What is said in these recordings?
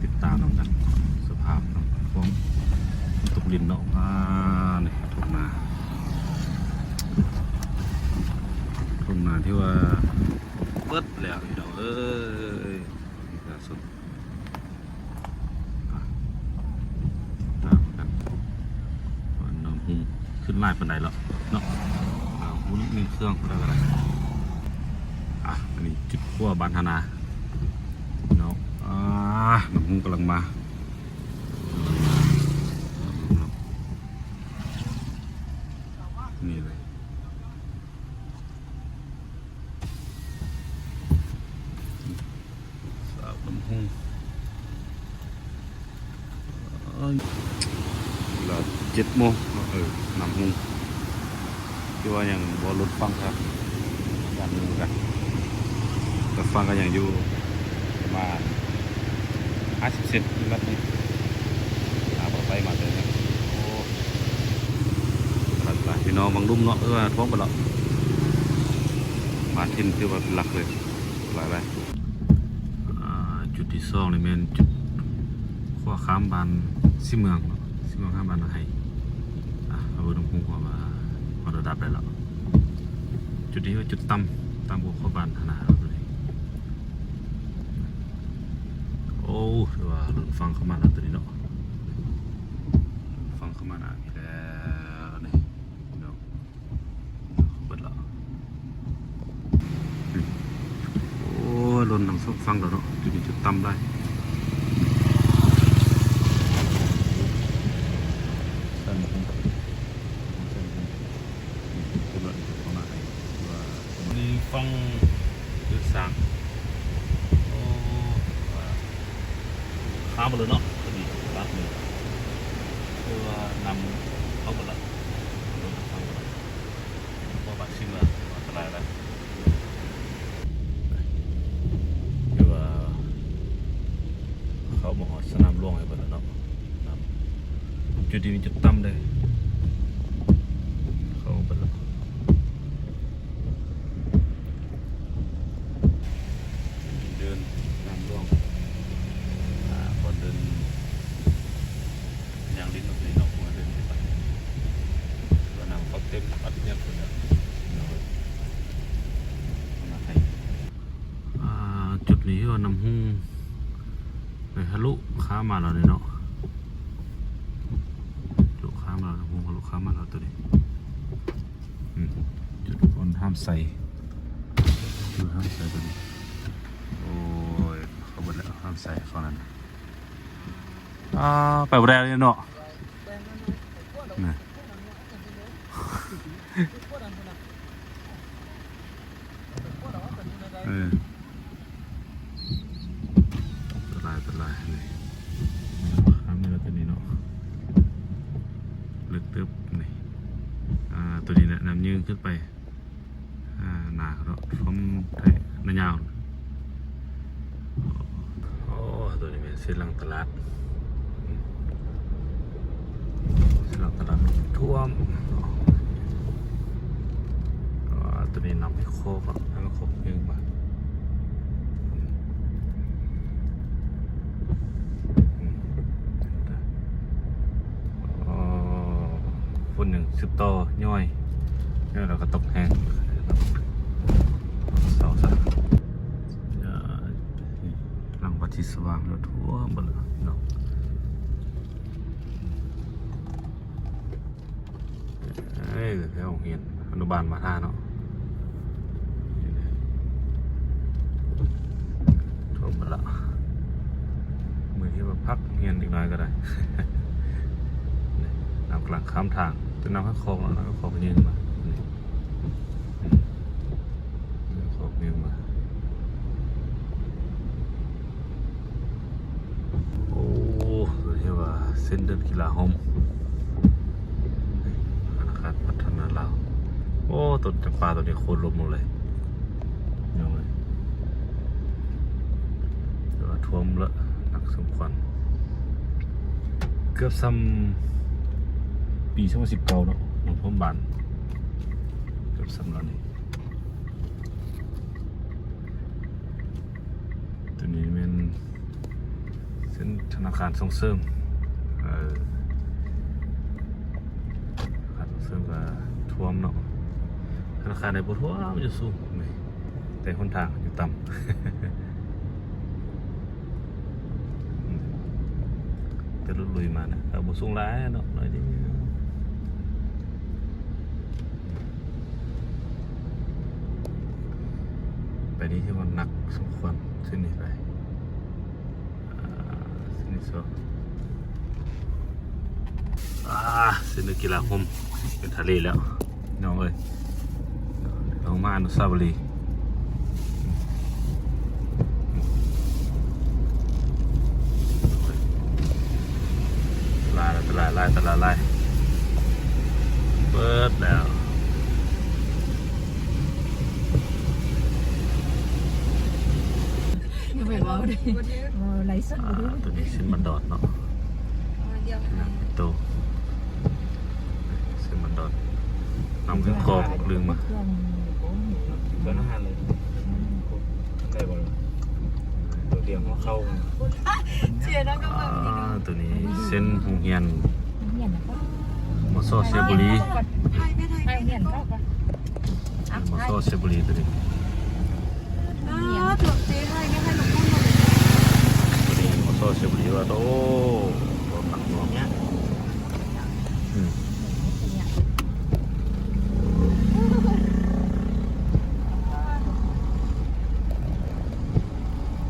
ຕິດຕາມນຳກັນສະພາບຂອງຝົນຕົກລິນເນາະ. ອ່າ ນີ້ທົ່ງນາ ທົ່ງນາທີ່ວ່າເບິດແລ້ວພີ່ນ້ອງເອີຍ ປະຊາຊົນ. ອ່ະ ຕາມກັນວ່ານ້ຳຮຸ່ງຂຶ້ນຫຼາຍປານໃດແລ້ວເນາະ. ນ້ຳຮຸ່ງໜຶ່ງເຄື່ອງໄດ້ກໍໄດ້. ອ່ະ ອັນນີ້ຈຸດຄົວບ້ານທ່ານາເນາະ. ອ່າ ນ້ຳຮຸ່ງກຳລັງມາ ນີ້ເລີຍ. ສາວນ້ຳຮຸ່ງ ເອີຍ ລະເຈັດໂມງເນາະ. ເອີ ນ້ຳຮຸ່ງ ຄືວ່າຍັງບໍ່ຫຼຸດຝັ່ງຄັກ ຢ້ານຢູ່ຄືກັນ. ແຕ່ຝັ່ງກໍຍັງຢູ່ປະມານຫ້າສິບເຊັນ ແມັດໜຶ່ງ ຕາມເອົາໄປມາເລີຍ. ໂອ້ ຫຼາຍໆ ພີ່ນ້ອງບາງລຸ່ມເນາະ ຄືວ່າຖ້ວມໄປແລ້ວ ມາຖິ່ນ ຖືວ່າເປັນຫຼັກເລີຍ ຫຼາຍໆ. ອ່າ ຈຸດທີສອງນີ້ແມ່ນຈຸດຂົວຂ້າມບ້ານສີເມືອງເນາະ ສີເມືອງຂ້າມບ້ານນາໄຮ. ອ່າ ເຮົາເບິ່ງນຳຮູບວ່າຮອດລະດັບໃດແລ້ວ. ຈຸດນີ້ວ່າຈຸດຕ່ຳ ຕ່ຳກວ່າຂົວບ້ານທ່ານາເຮົາໂຕນີ້. ໂອ້ ຖືວ່າຫຼຸດຝັ່ງເຂົ້າມາແລ້ວໂຕນີ້ເນາະ ຝັ່ງເຂົ້າມາໜ້າພີ້ແລ້ວນີ້ເນາະ. ເບິດລະ ໂອ້ຍ ລົ້ນທັງສອງຝັ່ງແລ້ວເນາະ. ຈຸດນີ້ຈຸດຕ່ຳຫຼາຍ ນີ້ຝັ່ງເດີນສ້າງ. ໂອ້ ຂ້າມໄປເລີຍເນາະ ໂຕນີ້ລັດນີ້ ຄືວ່ານ້ຳເຂົ້າໄປລະ ລົງໄປລະ ບໍ່ບາດຊິມາອັນຕະລາຍລະ. ຄືວ່າເຂົ້າມາຮອດສະໜາມຫຼວງໃຫ້ເພິ່ນລະເນາະ. ນ້ຳ ຈຸດນີ້ມີຈຸດຕ່ຳເດ້ ເຂົ້າໄປລະ. ເດີນສະໜາມຫຼວງ ອ່າ ບ່ອນເດີນຍ່າງຫຼິ້ນອອກໄປນອກເມືອງເດີນໄປ ວ່ານ້ຳເຂົ້າເຕັມອັດຍັດພຸ້ນແຫຼະ. ອ່າ ຈຸດນີ້ຄືວ່ານ້ຳຮຸ່ງໄດ້ທະລຸຂ້າມມາແລ້ວນີ້ເນາະ ທະລຸຂ້າມມາແລ້ວ ນ້ຳຮຸ່ງທະລຸຂ້າມມາແລ້ວໂຕນີ້. ອືມ ຈຸດບ່ອນຫ້າມໃສ່ ຢູ່ຫ້າມໃສ່ຕົວນີ້. ໂອ້ຍ ເຂົາເບິດແລ້ວ ຫ້າມໃສ່ເຂົານັ້ນ. ອ່າ ໄປບໍ່ໄດ້ເລີຍເນາະ ນະ. ເອີ ອັນຕະລາຍ ອັນຕະລາຍນີ້ ຂ້າມນີ້ລະຕົວນີ້ເນາະ ເລິກເຕີບນີ້. ອ່າ ຕົວນີ້ແຫຼະ ນ້ຳຍື່ນຂຶ້ນໄປ ອ່າ ໜ້າເນາະ ພວມໄທນາຍາວ. ໂອ້ ຕົວນີ້ແມ່ນເສັ້ນຫຼັງຕະຫຼາດ ເສັ້ນຫຼັງຕະຫຼາດຖ້ວມ. ອ່າ ຕົວນີ້ນຳໄປໂຄກເນາະ ໃຫ້ມັນໂຄກຍື່ນມາ. ອືມ ອໍ ຝົນຍັງສືບຕໍ່ຍ້ອຍ ຍ້ອຍແລ້ວກໍຕົກແຮງ ເຊົາຊະ. ຫຼັງວັດທີ່ສະຫວ່າງແລ້ວ ຖ້ວມເບິດແລ້ວເນາະ. ເອີ ແຖວໂຮງຮຽນອະນຸບານມາທ່າເນາະ ຖ້ວມໝົດລະ. ມື້ນີ້ວ່າພັກຮຽນເດັກນ້ອຍກໍໄດ້ ນ້ຳກຳລັງຂ້າມທາງ ເປັນນ້ຳຂອງເນາະ ນ້ຳຂອງຍື່ນມາ ນີ້ ຂອງຍື່ນມາ. ໂອ້ ເອີ້ນວ່າເຊັນເດີນກິລາຮົ່ມ ທະນາຄານພັດທະນາລາວ. ໂອ້ ຕົ້ນຈຳປາໂຕນີ້ໂຄ່ນລົ້ມລົງເລີຍ ພີ່ນ້ອງເອີຍ. ແຕ່ວ່າຖ້ວມເລີະ ໜັກສົມຄວນ ເກືອບສ່ຳປີສອງພັນສິບເກົ້າເນາະ ນ້ຳຖ້ວມບ້ານ ເກືອບສ່ຳລະນີ້. ຕົວນີ້ແມ່ນເສັ້ນ ທະນາຄານສົ່ງເສີມ ເອີ ທະນາຄານສົ່ງເສີມກໍຖ້ວມເນາະ ທະນາຄານໃດບໍ່ຖ້ວມຢູ່ສູງນີ້ ແຕ່ຫົນທາງຢູ່ຕ່ຳ ອືມ ແຕ່ລົດລຸຍມານະ ກໍບໍ່ສູງຫຼາຍເນາະ ໜ້ອຍດຽວ ໄປນີ້ຖືວ່າໜັກສົມຄວນ ເສັ້ນນີ້ໄປ ອ່າ ເສັ້ນນີ້ສອງ ອ່າ ເສັ້ນນີ້ກິລາຮົ່ມ ເປັນທະເລແລ້ວ ນ້ອງເອີຍ ເຮົາມາອະນຸສາວະລີ ຫຼາຍ ຫຼາຍ ຫຼາຍ ຫຼາຍ ເປີດແລ້ວ ຢ່າໄປເວົ້າເດ້ ເວົ້າໄລສົດບໍ່ໄດ້ ອ່າ ຕົວນີ້ເສັ້ນບ້ານດອນເນາະ ດຽວ ໂຕ ເສັ້ນບ້ານດອນ ນ້ຳຂຶ້ນຄອກ ລືມມາ ເຄື່ອງຢູ່ ຢູ່ເທິງຫັ້ນເລີຍ ໄດ້ບໍ່ລະ ຕົວດຽວເຮົາເຂົ້າ ເສຍແລ້ວກໍເບິ່ງ ອ່າ ຕົວນີ້ເສັ້ນໂຮງຮຽນ ໂຮງຮຽນນະ ມສ ໄຊຍະບູລີ ໄປ ໄປ ໄປ ໂຮງຮຽນເຂົ້າກ່ອນ ມສ ໄຊຍະບູລີຕົວນີ້ ອ່າ ຕົວເຕະໃຫ້ ໃຫ້ລູກ ມສ ໄຊຍະບູລີວ່າ ໂອ້ ລົດໜັກເນາະ ອືມ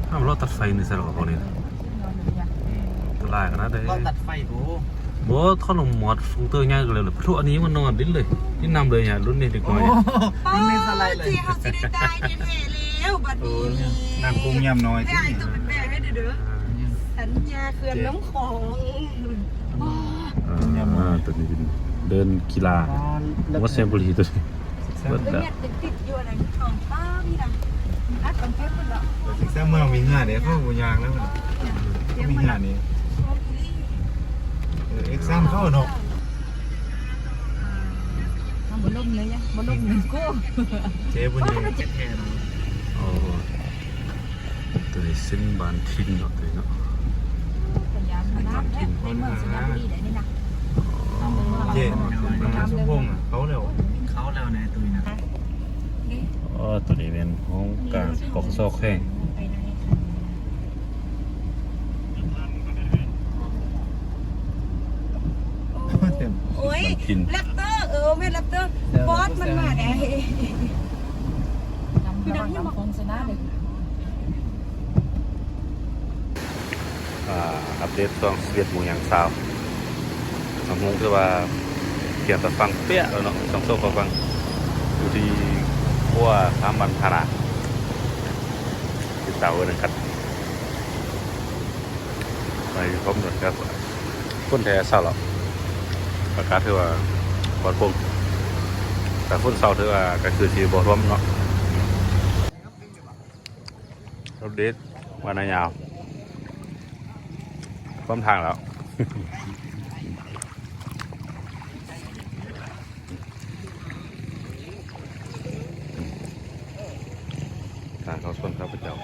ຫ້າມລໍຕັດໄຟນີ້ໃສ່ລະເຂົານີ້ນະ ອັນຕະລາຍຂະໜາດໃດ ລໍຕັດໄຟ ໂອ້ ບໍ່ ເຂົາລົງມອດຟອງເຕີໃຫຍ່ກວ່າເລີຍ ປະທຸ ອັນນີ້ມັນນອນດິນເລີຍ ດິນນຳເລີຍ ລຸ້ນນີ້ເດັກນ້ອຍ ລຸ້ນນີ້ສະໄລເລີຍ ເຮົາຊິໄດ້ຕາຍແທ້ໆແລ້ວບັດນີ້ ໂອ້ຍ ນ້ຳກົງຍາມນ້ອຍຕິ ໃຫ້ອ້າຍໂຕເປັນແບກໃຫ້ເດີ ສັນຍາເຂື່ອນນ້ຳຂອງ ອ່າ ຕົວນີ້ເປັນເດີ່ນກິລາ ວັດໄຊຍະບູລີຕົວນີ້ ເບິດແລ້ວ ເປັນຕິດຢູ່ອັນນັ້ນຂອງປ້າມີນະ ອັດກັນເກັບໝົດແລ້ວ ແຕ່ຊິແຊມເມືອງມີເຫື່ອເດ້ ເຂົາບໍ່ຍ່າງແລ້ວ ມີເຫື່ອນີ້ ເອີ ເອັກຊາມເຂົາເນາະ ມັນບໍ່ລົງເລີຍ ບໍ່ລົງເລີຍ ໂກ ເຈບໍ່ຢູ່ ໂອ້ ຕົວນີ້ເສັ້ນບ້ານຖິ່ນເນາະ ຕົວນີ້ເນາະ ເປັນຍາມນະ ໃນເມືອງໄຊຍະບູລີໄດ໋ນີ້ນະ ເຈ ສົມພົງ ເຂົ້າແລ້ວ ເຂົ້າແລ້ວໃນຕຸ້ຍນະ ອໍ ຕົວນີ້ແມ່ນຫ້ອງການ ປກສ ແຂວງ ໂອ້ຍ ແຣັບເຕີ ເອີ ແມ່ນແຣັບເຕີ ບອສມັນມາໄດ໋ ລະວັງຕຳໂຄງຊະນະເດີ ອ່າ ອັບເດດຊ່ວງສິບເອັດໂມງຫຍັງຊາວ ສຳໂຮງຖືວ່າກຽມຕາຝັ່ງເປະແລ້ວເນາະ ຊ່ອງໂຊກເຂົ້າຝັ່ງ ຢູ່ທີ່ຂົວສາມບັນທານາ ຕິດຕາມເບິ່ງນຳກັນ ໄປພ້ອມກັນກັບ ຝົນແທ້ເຊົ້າແລ້ວ ອາກາດຖືວ່າປອດໂປ່ງ ຖ້າຝົນເຊົາຖືວ່າກາງຄືນຊິບໍ່ຖ້ວມເນາະ ອັບເດດວ່ານາຍາວ ພ້ອມທາງແລ້ວ ທາງເຂົ້າສວນຂ້າພະເຈົ້າ.